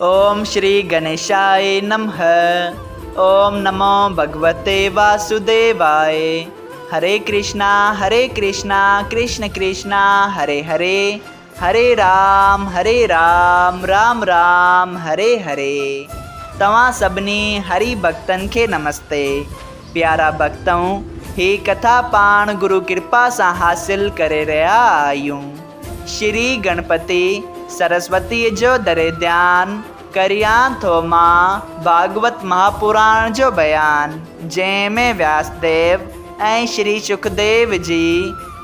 اوم شري گنيشاء نمھ اوم نمو ڀڳوتي واسوديواء هري ڪرشنا هري ڪرشنا ڪرشن ڪرشنا هري هري هري رام هري رام رام رام هري هري توهان سڀني هري ڀڳتن کي نمستي پيارا ڀڳتؤ هي ڪٿا پاڻ گرو ڪرپا سان حاصل ڪري رهيا آهيون. شري گڻپتي سرسوتيء جو دري ڌيان ڪريان ٿو مان ڀاڳوت مهاپراڻ جو بيان جنهن ۾ وياسديو ۽ شري شڪديو جي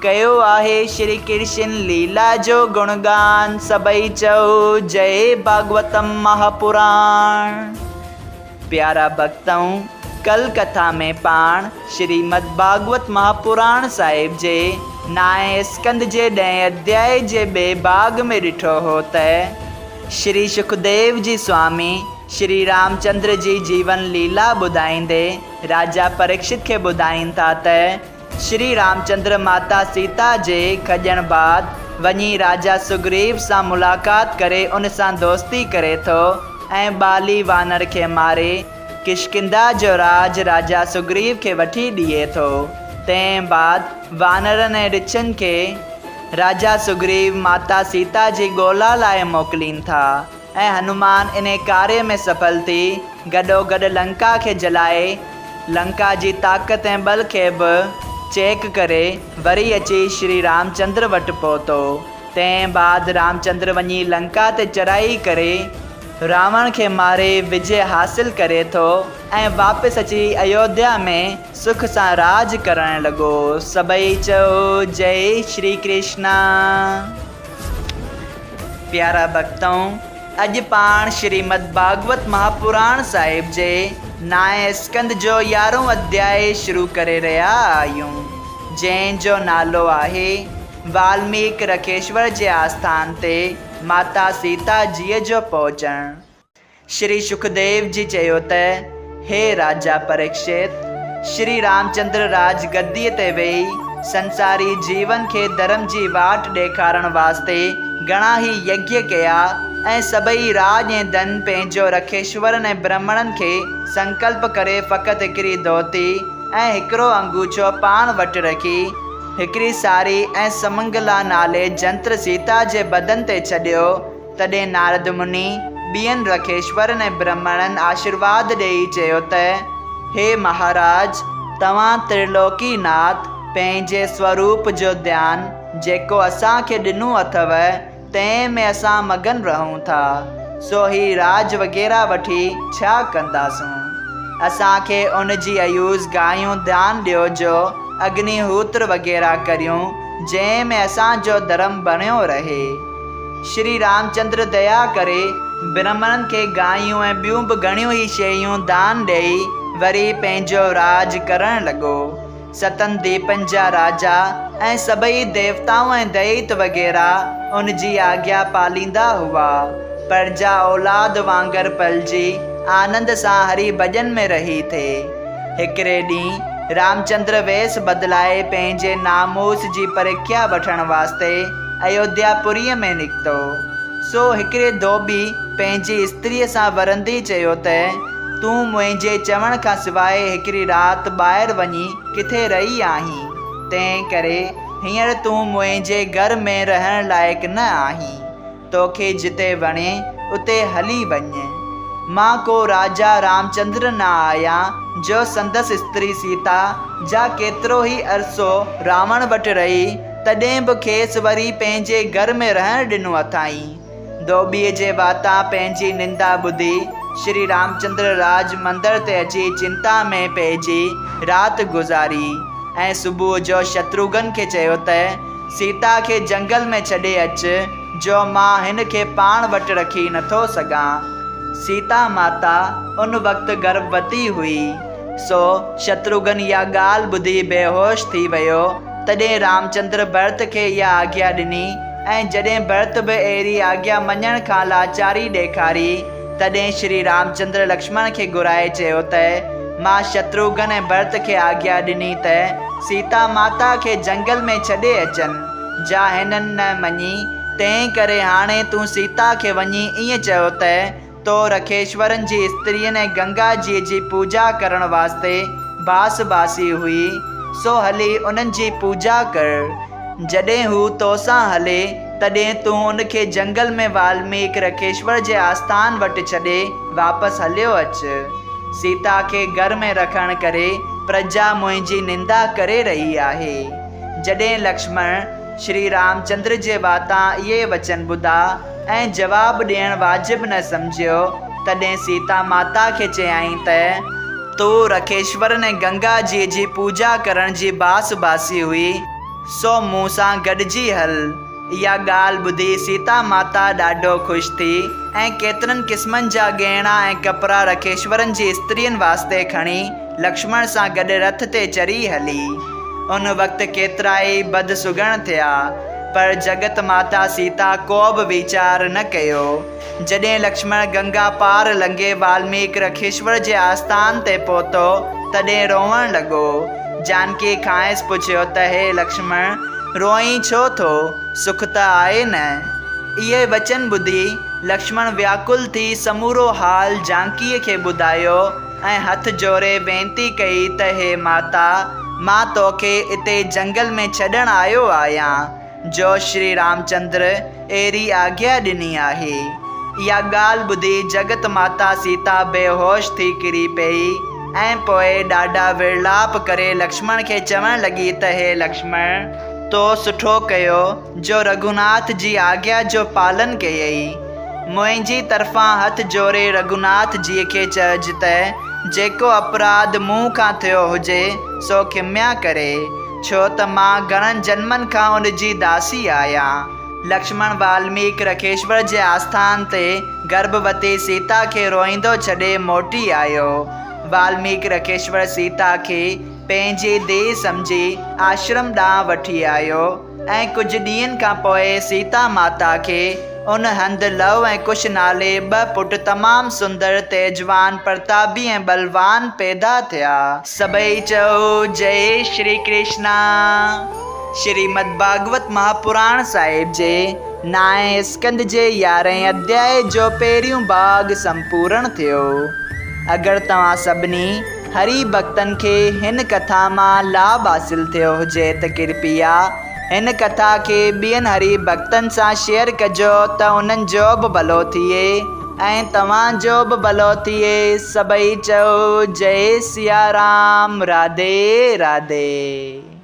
ڪيو آهي شري ڪرشن ليلا جو گڻگان سڀئي چئو جئي ڀاڳوتم مهاپراڻ. پيارا ڀڳتؤ! ڪل ڪٿا ۾ پاڻ شريمد ڀاڳوت مهاپراڻ صاحب جي نائين اسڪنڌ جي ڏهين اڌيائي جي ٻئي ڀاڳ ۾ ڏٺو هو ته شري شڪديو جي سوامي شري رامچندر جي جيون ليلا ٻڌائيندي راجا پريڪشت کي ٻڌائين ٿا ته شري رامچندر ماتا سيتا جي کڄڻ بعد وڃي راجا سگريو سان ملاقات ڪري ان سان دوستي ڪري ٿو ۽ ٻالي وانر کي ماري ڪشڪنڌا جو راڄ راجا سگريو کي وٺي ڏئي ٿو. تنهن بعد وانرن ۽ رڇن کي راجا سگريو ماتا سيتا جي ڳولا لاء موڪلين ٿا. ۽ هنومان انهي ڪاري ۾ سڦل ٿي گڏوگڏ لنڪا کي جلائي لنڪا جي طاقت ۽ ٻل کي به چيڪ ڪري وري اچي شري رامچندر وٽ پهتو. تنهن بعد رامچندر وڃي لنڪا تي چڙهائي ڪري راوڻ کي ماري وجي حاصل ڪري ٿو ۽ واپس اچي ايوڌيا ۾ سک سان راڄ ڪرڻ لڳو. سڀئي چئو جئي شري ڪرشنا. پيارا ڀڳتؤ! اڄ پاڻ شريمد ڀاڳوت مهاپراڻ صاحب جي نائين اسڪنڌ جو يارهون اڌيائي شروع ڪري رهيا آهيون، جنهن جو نالو آهي، والميڪ رکيشور جي آسٿان تي ماتا سيتا جيء جو پهچڻ. شري شڪديو جي چيو ته، هي راجا پريڪشت! شري رامچندر راج گديء تي ويهي سنساري جيون کي ڌرم جي واٽ ڏيکارڻ واسطي گهڻا ئي يگيه ڪيا ۽ سڀئي راڄ ۽ ڌن پنهنجو رکيشورن ۽ برهمڻن کي سنڪلپ ڪري فقط هڪڙي ڌوتي ۽ هڪڙو انگوڇو پاڻ وٽ رکي هڪڙي ساري ۽ سمنگلا نالي جنتر سيتا جي بدن تي ڇڏيو. تڏهن نارد مني ٻين رکيشورن ۽ برهمڻن آشيرواد ڏيئي چيو ته، هي مهاراج! توهان ترلوڪي ناٿ پنهنجي سوروپ جو ڌيان جيڪو اسان کي ڏنو اٿو، تنهن ۾ اسان مگن رهون ٿا، سو هي راڄ وغيره وٺي ڇا ڪنداسون؟ اسان کي ان جي عيوض گايون ڌيان ڏيو جو اگني هوتر وغيره ڪريون، جنهن ۾ اسان جو ڌرم بڻيو رهي. شري رامچندر ديا ڪري برهمڻن کي گايون ۽ ٻيون به گهڻيون ئي شيون دان ڏيئي وري پنهنجو راڄ ڪرڻ لڳو. ستن ديپن جا راجا ۽ سڀئي ديوتائون ۽ دئيت وغيره ان جي آگيا پاليندا هئا. پرجا اولاد وانگر پلجي آنند سان هري ڀڄن ۾ رهي ٿي. هڪڙي ڏينهن رامچندر ويس بدلائي پنهنجي ناموس جي پرکيا وٺڻ واسطي ايوڌيا پوريء ۾ نڪتو. سو هڪڙي ڌوٻي پنهنجي استريء سان ورندي چيو ته، تون منهنجي چوڻ کان سواء هڪڙي رات ٻاهر وڃي ڪٿي رهي آهين، تنهن ڪري هينئر تون منهنجي گهر ۾ رهڻ لائق نه آهين. توکي جتي وڻي اتي هلي وڃ. مان ڪو راجا رامچندر نه آهيان جو سندس استري سيتا، جا ڪيترو ئي عرصو راوڻ وٽ رهي، تڏهن به کيس وري پنهنجي گهر ۾ رهڻ ڏنو اٿائين. ڌوٻيء جي واتان پنهنجي نندا ٻڌي، شري رامچندر راج مندر تي اچي چنتا ۾ پئجي رات گذاري ۽ صبح جو شتروگهن کي چيو ته، سيتا کي جنگل ۾ ڇڏي اچ، جو مان هن کي پاڻ وٽ رکي نٿو سگهان. سيتا ماتا ان وقت گرڀوتي هئي، سو شتروگهن اها ڳالهه ٻڌي بيهوش ٿي ويو. تڏهن رامچندر ڀرت کي اها آگيا ڏني ۽ جڏهن ڀرت به اهڙي آگيا مڃڻ کان لاچاري ڏيکاري، تڏهن شري رامچندر لڪشمڻ کي گهرائي چيو ته، مان شتروگهن ۽ ڀرت کي آگيا ڏني ته سيتا ماتا کي جهنگل ۾ ڇڏي اچن، جا هنن نه مڃي، تنهن ڪري هاڻي تون سيتا کي وڃي ائين چئو ته. تو رکيشورن جي استرين ۽ گنگا جيء جي پوڄا ڪرڻ واسطي باس باسي هئي، سو هلي انهن جي پوڄا ڪر. جڏهن هو توسان هلي، تڏهن تون ان کي جنگل ۾ والميڪ رکيشور جي آستان وٽ ڇڏي واپس هليو اچ. سيتا کي گهر ۾ رکڻ ڪري پرجا منهنجي نندا ڪري رهي آهي. جڏهن لڪشمڻ شري رامچندر جي واتان اهي وچن ٻڌا ۽ جواب ڏيڻ واجب نه سمجهيو، تڏهن سيتا ماتا کي چيائين ته. تو رکيشورن ۽ گنگا جيء جي پوڄا ڪرڻ جي باس باسي هئي، سو مون سان گڏجي هل. اها ڳالهه ٻڌي سيتا ماتا ڏاڍو خوش ٿي ۽ ڪيترن قسمن جا ڳهڻا ۽ ڪپڙا رکيشورن جي استرين واسطي کڻي لڪشمڻ سان گڏ رٿ تي چڙهي هلي. ان وقت ڪيترائي بد سگهڻ ٿيا، پر جڳت ماتا سيتا ڪو به ويچار نه ڪيو. جڏهن لڪشمڻ گنگا پار لنگهي والميڪ رکيشور جي آستان تي پهتو، تڏهن روئڻ لڳو. جانڪي کانئس پڇيو ته هي لڪشمڻ! روئين ڇو ٿو؟ سک ته آهي نه؟ اهي وچن ٻڌي لڪشمڻ وياڪل ٿي سمورو حال جانڪيء کي ٻڌايو ۽ هٿ جوڙي وينتي ڪئي ته هي ماتا! مان توکي اتي جنگل ۾ ڇڏڻ آيو آهيان، جو شري رامچندر اهڙي آگيا ڏني آهي. اها ڳالهه ٻڌي جڳت ماتا سيتا بيهوش ٿي ڪري پيئي ۽ پوء ڏاڍا ورلاپ ڪري لڪشمڻ کي چوڻ لڳي ته هي لڪشمڻ! تو سٺو ڪيو جو رگهوناٿ جي آگيا جو پالن ڪيئي. منهنجي طرفان هٿ جوڙي رگهوناٿ جيء کي چئج ته جيڪو اپراڌ مون کان ٿيو هجي سو کميا ڪري، ڇو ته مان گهڻن جنمن کان ان جي داسي آهيان. لڪشمڻ والميڪ رکيشور جي آسٿان تي گرڀوتي سيتا کي روئيندو ڇڏي موٽي آيو. والميڪ رکيشور سيتا کي پنهنجي ڌيء سمجهي آشرم ڏانهن وٺي آيو ۽ ڪجهه ڏينهن کان پوء سيتا ماتا کي ان هنڌ لو ۽ ڪش نالي ٻه پٽ تمام سندر، تيجوان، پرتابي ۽ ٻلوان پيدا ٿيا. سڀئي چئو جئي شري ڪرشنا. شريمد ڀاڳوت مهاپراڻ صاحب جي نائين اسڪنڌ جي يارهين اڌيائي جو پهريون ڀاڳ سمپورڻ ٿيو. اگر توهان سڀني هري ڀڳتن کي هن ڪٿا مان لاڀ حاصل ٿيو هجي ته ڪرپيا هن ڪٿا کي ٻين هري ڀڳتن سان شيئر ڪجو ته انهن جو به ڀلو ٿئي ۽ توهان جو به ڀلو ٿئي. سڀئي چئو جئي سيارام راڌي راڌي.